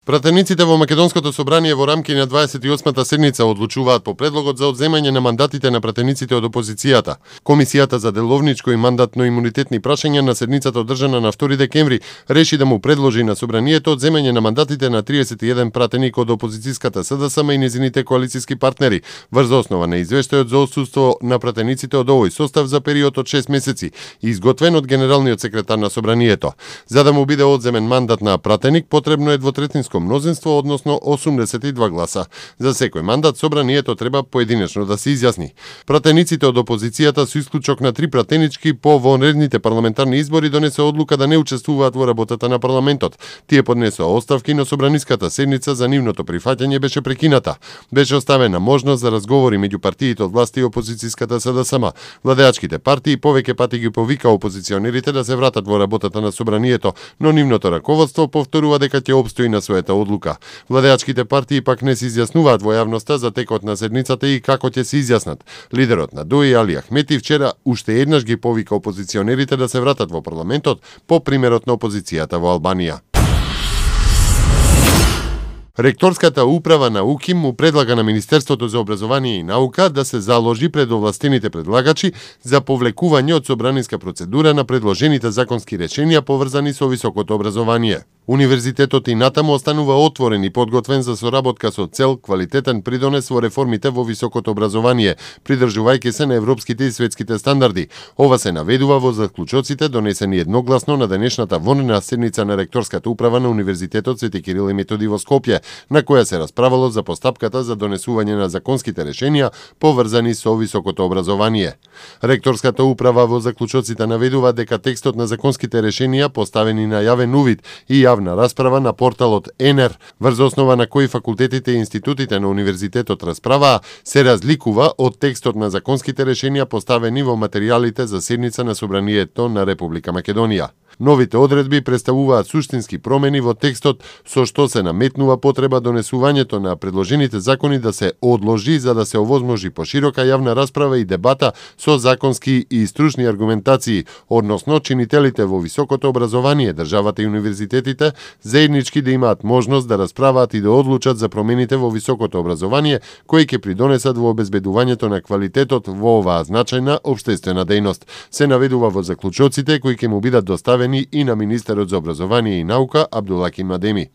Пратениците во Македонското собрание во рамки на 28-та седница одлучуваат по предлогот за одземање на мандатите на пратениците од опозицијата. Комисијата за деловничко и мандатно-имунитетни прашања на седницата одржана на 2 декември реши да му предложи на собранието одземање на мандатите на 31 пратеник од опозицијската СДСМ и незините коалицијски партнери врз основа на извештајот за отсуство на пратениците од овој состав за период од 6 месеци, изготвен од генералниот секретар на собранието. За да му биде одземен мандат на пратеник, потребно е двотретинско мнозинство, односно 82 гласа. За секој мандат собранието треба поединечно да се изјасни. Пратениците од опозицијата со исклучок на 3 пратенички по вонредните парламентарни избори донесе одлука да не учествуваат во работата на парламентот. Тие поднесоа оставки, но собраниската седница за нивното прифаќање беше прекината. Беше оставена можност за разговори меѓу партиите од власт и опозицијската СДСМ. Владеачките партии повеќе пати ги повика опозиционерите да се вратат во работата на собранието, но нивното раководство повторува дека ќе опстои на својата одлука. Владеачките партии пак не се изјаснуваат во јавноста за текот на седницата и како ќе се изјаснат. Лидерот на ДОИ Али Ахмети вчера уште еднаш ги повика опозиционерите да се вратат во парламентот по примерот на опозицијата во Албанија. Ректорската управа на УКИМ му предлага на Министерството за образование и наука да се заложи пред овластените предлагачи за повлекување од собраниска процедура на предложените законски решенија поврзани со високото образование. Универзитетот и натаму останува отворен и подготвен за соработка со цел квалитетен придонес во реформите во високото образование, придржувајќи се на европските и светските стандарди. Ова се наведува во заклучоците донесени едногласно на денешната вонена седница на Ректорската управа на Универзитетот Свети Кирил и Методи во Скопје, на која се расправало за постапката за донесување на законските решенија поврзани со високото образование. Ректорската управа во заклучоците наведува дека текстот на законските решенија поставени на јавен увид и јавна расправа на порталот ЕНЕР, врз основа на кои факултетите и институтите на универзитетот расправаа, се разликува од текстот на законските решенија поставени во материјалите за седница на Собранието на Република Македонија. Новите одредби представуваат суштински промени во текстот, со што се наметнува потреба донесувањето на предложените закони да се одложи за да се овозможи поширока јавна расправа и дебата со законски и стручни аргументации, односно чинителите во високото образование, државата и универзитетите заеднички да имаат можност да расправаат и да одлучат за промените во високото образование кои ќе придонесат во обезбедувањето на квалитетот во оваа значајна општествена дејност. Се наведува во заклучоците кои ќе му бидат доставени и на министерот за образование и наука Абдулаким Адеми.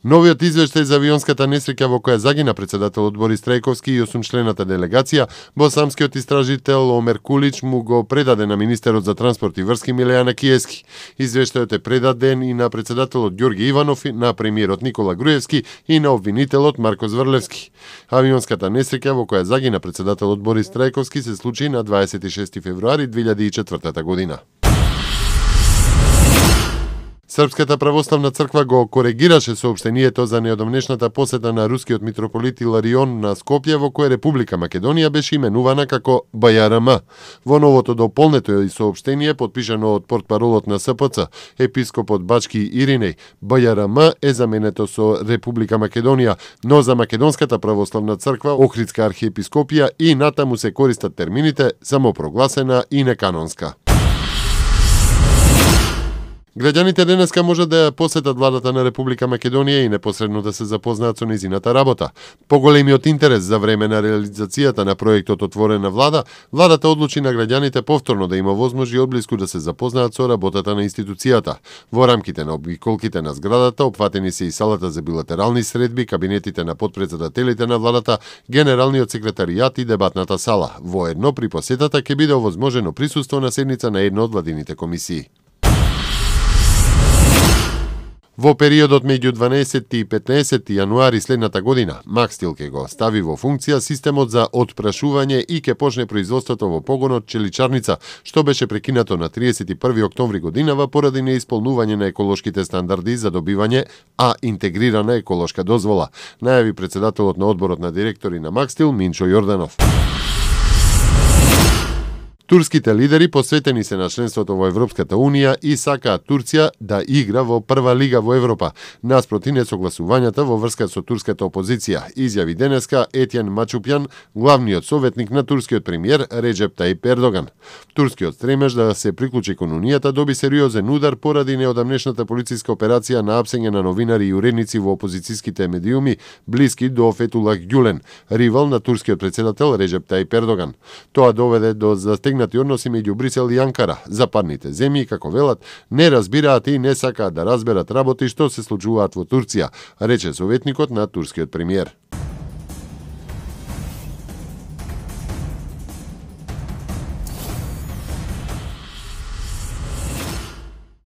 Новиот извештај за авионската несреќа во која загина председателот Борис Трајковски и 8-члената делегација, босамскиот истражител Омер Кулич му го предаде на министерот за транспорт и врски Милејана Киески. Извештајот е предаден и на председателот Ѓорги Иванов, на премиерот Никола Груевски и на обвинителот Марко Зврлевски. Авионската несреќа во која загина председателот Борис Трајковски се случи на 26 февруари 2004 година. Српската православна црква го коригираше соопштението за неодамнешната посета на рускиот митрополит Иларион на Скопје, во која Република Македонија беше именувана како БЈРМ. Во новото дополнето и соопштение, подпишано од портпаролот на СПЦ, епископот Бачки Иринеј, БЈРМ е заменето со Република Македонија, но за Македонската православна црква, Охридска архиепископија и натаму се користат термините самопрогласена и неканонска. Граѓаните денеска може да ја посетат владата на Република Македонија и непосредно да се запознаат со незината работа. Поголемиот интерес за време на реализацијата на проектот Отворена влада, владата одлучи на граѓаните повторно да има возможност одблиску да се запознаат со работата на институцијата. Во рамките на обиколките на зградата опфатени се и салата за билатерални средби, кабинетите на потпредседателите на владата, генералниот секретаријат и дебатната сала. Воедно при посетата ќе биде овозможено присуство на седница на една од владините комисии. Во периодот меѓу 12 и 15 јануари следната година, Макстил ќе го стави во функција системот за отпрашување и ќе почне производството во погонот Челичарница, што беше прекинато на 31 октомври годинава поради неисполнување на еколошките стандарди за добивање интегрирана еколошка дозвола, најави председателот на одборот на директори на Макстил Минчо Јорданов. Турските лидери посветени се на членството во Европската Унија и сакаат Турција да игра во прва лига во Европа, наспроти несогласувањата во врска со турската опозиција, изјави денеска Етјен Мачупјан, главниот советник на турскиот премиер Реджеп Таип Ердоган. Турскиот стремеж да се приклучи кон Унијата доби сериозен удар поради неодамнешната полициска операција на апсење на новинари и уредници во опозицијските медиуми блиски до Фетулах Ѓулен, ривал на турскиот председател Реджеп Таип Ердоган. Тоа доведе до застегнати односи меѓу Брисел и Анкара. Западните земји, како велат, не разбираат и не сакаат да разберат работи што се случуваат во Турција, рече советникот на турскиот премиер.